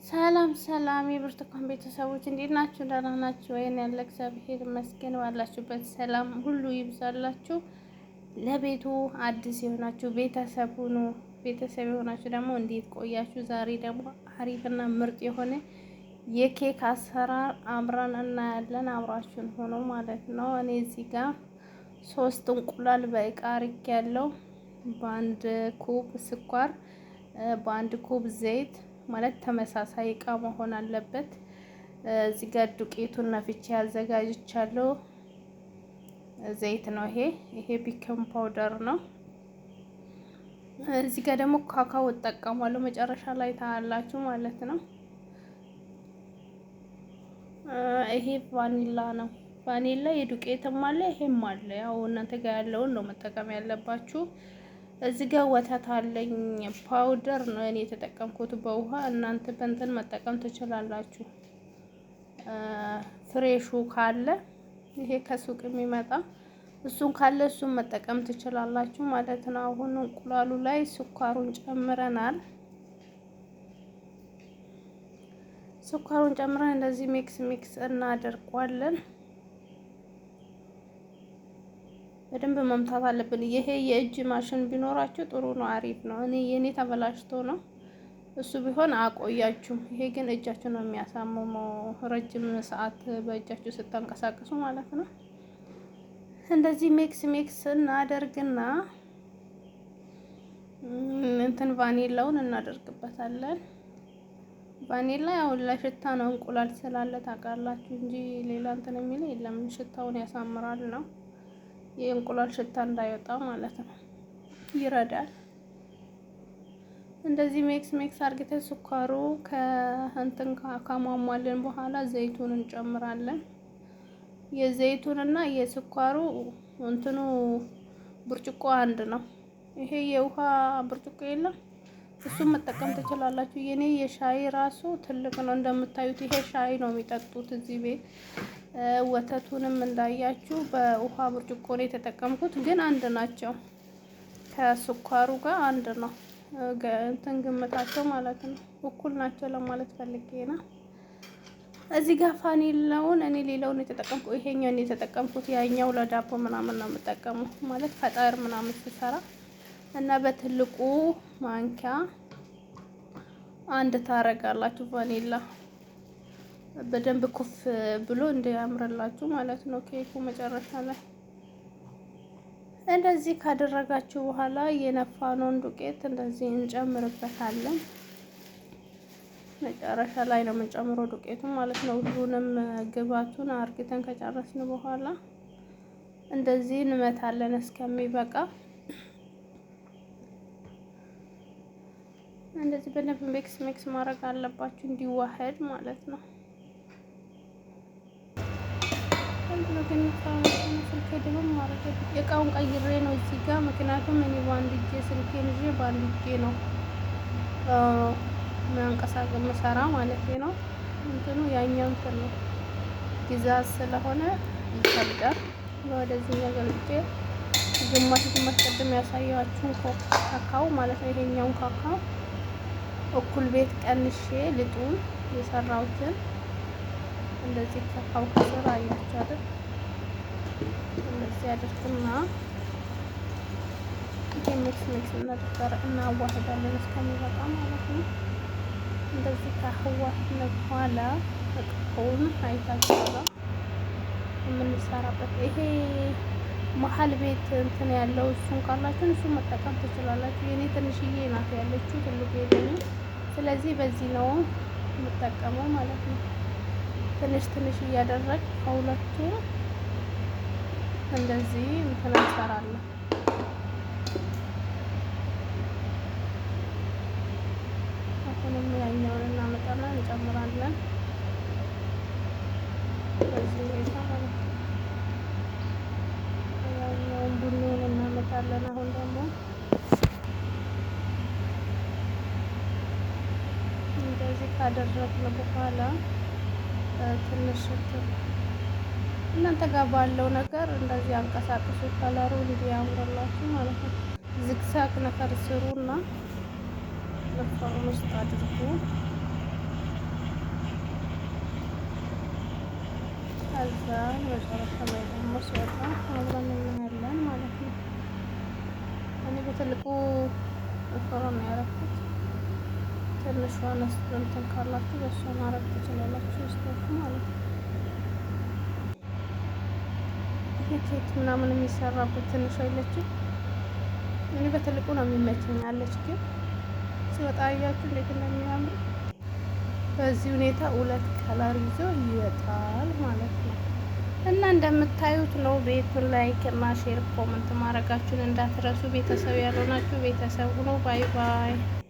ሰላም ሰላም የብርቱካን ቤተሰቦች እንዴት ናችሁ? ደህና ናችሁ ወይን? ያለ እግዚአብሔር ይመስገን። ባላችሁበት ሰላም ሁሉ ይብዛላችሁ። ለቤቱ አዲስ የሆናችሁ ቤተሰብ ሁኑ። ቤተሰብ የሆናችሁ ደግሞ እንዴት ቆያችሁ? ዛሬ ደግሞ አሪፍና ምርጥ የሆነ የኬክ አሰራር አብረን እናያለን። አብራችሁን ሆኖ ማለት ነው። እኔ እዚህ ጋር 3 እንቁላል በእቃ አርጌያለሁ። በአንድ ኩብ ስኳር፣ በአንድ ኩብ ዘይት ማለት ተመሳሳይ እቃ መሆን አለበት። እዚህ ጋር ዱቄቱን ነፍቼ አዘጋጅቻለሁ። ዘይት ነው ይሄ baking powder ነው። እዚህ ጋር ደግሞ ካካው እጠቀማለሁ መጨረሻ ላይ ታያላችሁ ማለት ነው። ይሄ ቫኒላ ነው። ቫኒላ የዱቄትም አለ ይሄም አለ። ያው እናንተ ጋር ያለውን ነው መጠቀም ያለባችሁ። እዚህ ጋር ወተት አለኝ። powder ነው እኔ የተጠቀምኩት በውሃ። እናንተ በእንትን መጠቀም ትችላላችሁ። fresh ኡ ካለ ይሄ ከሱቅ የሚመጣ እሱን ካለ እሱን መጠቀም ትችላላችሁ ማለት ነው። አሁን እንቁላሉ ላይ ስኳሩን ጨምረናል። ስኳሩን ጨምረን እንደዚህ mix mix እናደርጓለን። በደንብ መምታት አለብን። ይሄ የእጅ ማሽን ቢኖራችሁ ጥሩ ነው፣ አሪፍ ነው። እኔ የኔ ተበላሽቶ ነው። እሱ ቢሆን አቆያችሁም። ይሄ ግን እጃችሁ ነው የሚያሳምመው፣ ረጅም ሰዓት በእጃችሁ ስታንቀሳቀሱ ማለት ነው። እንደዚህ mix mix እናደርግና እንትን ቫኒላውን እናደርግበታለን። ቫኒላ ያው ለሽታ ነው፣ እንቁላል ስላለ ታውቃላችሁ እንጂ ሌላ እንትን የሚል የለም። ሽታውን ያሳምራል ነው የእንቁላል ሽታ እንዳይወጣ ማለት ነው፣ ይረዳል። እንደዚህ mix mix አርግተን ስኳሩ ከእንትን ካሟሟልን በኋላ ዘይቱን እንጨምራለን። የዘይቱንና የስኳሩ እንትኑ ብርጭቆ አንድ ነው። ይሄ የውሃ ብርጭቆ የለም፣ እሱን መጠቀም ትችላላችሁ። የኔ የሻይ ራሱ ትልቅ ነው እንደምታዩት። ይሄ ሻይ ነው የሚጠጡት እዚህ ቤት። ወተቱንም እንዳያችሁ በውሃ ብርጭቆ ነው የተጠቀምኩት፣ ግን አንድ ናቸው። ከስኳሩ ጋር አንድ ነው እንትን ግምታቸው ማለት ነው። እኩል ናቸው ለማለት ፈልጌ ነው። እዚህ ጋር ቫኒላውን እኔ ሌላውን የተጠቀምኩ ይሄኛውን የተጠቀምኩት ያኛው ለዳቦ ምናምን ነው የምጠቀመው ማለት ፈጣር ምናምን ስሰራ እና በትልቁ ማንኪያ አንድ ታረጋላችሁ ቫኒላ በደንብ ኩፍ ብሎ እንዲያምርላችሁ ማለት ነው ኬኩ መጨረሻ ላይ። እንደዚህ ካደረጋችሁ በኋላ የነፋነውን ዱቄት እንደዚህ እንጨምርበታለን። መጨረሻ ላይ ነው የምንጨምረው ዱቄቱ ማለት ነው። ሁሉንም ግባቱን አርግተን ከጨረስን በኋላ እንደዚህ እንመታለን እስከሚበቃ። እንደዚህ በደንብ mix mix ማድረግ አለባችሁ እንዲዋሄድ ማለት ነው። ስልኬ ደግሞ ማድረግ እቃውን ቀይሬ ነው እዚህ ጋር፣ ምክንያቱም እኔ በአንድ እጄ ስልኬን ይዤ በአንድ እጄ ነው ማንቀሳቀስ መሰራ ማለት ነው። እንትኑ ያኛው እንትን ነው ግዛት ስለሆነ ይከብዳል። ወደዚህኛው ገልጬ ግማሽ ግማሽ ቅድም ያሳየኋችሁን ካካው ማለት ነው። ይሄኛውን ካካው እኩል ቤት ቀንሼ ልጡን የሰራሁትን እንደዚህ ካካው ከስር አያችሁ አይደል? እንደዚህ አድርግና ይሄ mix mix እናደርጋለን እናዋህዳለን እስከሚበቃ ማለት ነው። እንደዚህ ካዋህድን በኋላ እቃውን አይታችኋል የምንሰራበት ይሄ መሀል ቤት እንትን ያለው እሱን ካላችሁ እሱን መጠቀም ትችላላችሁ። የኔ ትንሽዬ ናት ያለችው ትልቁ የለኝም። ስለዚህ በዚህ ነው የምጠቀመው ማለት ነው። ትንሽ ትንሽ እያደረግ ከሁለቱ እንደዚህ እንትን እንሰራለን። አሁንም ያኛውን እናመጣና እንጨምራለን በዚህ ሁኔታ ማለት ነው። ያኛውን ቡኒውን እናመጣለን። አሁን ደግሞ እንደዚህ ካደረግን በኋላ ትንሽ እናንተ ጋር ባለው ነገር እንደዚህ አንቀሳቅሱ፣ ከለሩ እንዲያምርላችሁ ማለት ነው። zigzag ነገር ስሩና በ فرن ውስጥ አድርጉ። ከዛ መጨረሻ ላይ ደግሞ ሲወጣ አብረን እናያለን ማለት ነው። እኔ በትልቁ فرن ነው ያደረኩት። ትንሿን እንትን ካላችሁ በእሷ ማድረግ ትችላላችሁ፣ ስቶፍ ማለት ነው። ይሄ ኬክ ምናምን የሚሰራበት ትንሿ የለችም። እኔ በትልቁ ነው የሚመቸኝ አለች፣ ግን ሲወጣ አያችሁ እንዴት እንደሚያምር። በዚህ ሁኔታ ሁለት color ይዞ ይወጣል ማለት ነው። እና እንደምታዩት ነው። ቤቱን like እና share comment ማድረጋችሁን እንዳትረሱ። ቤተሰብ ያልሆናችሁ ቤተሰብ ሁኑ። Bye bye።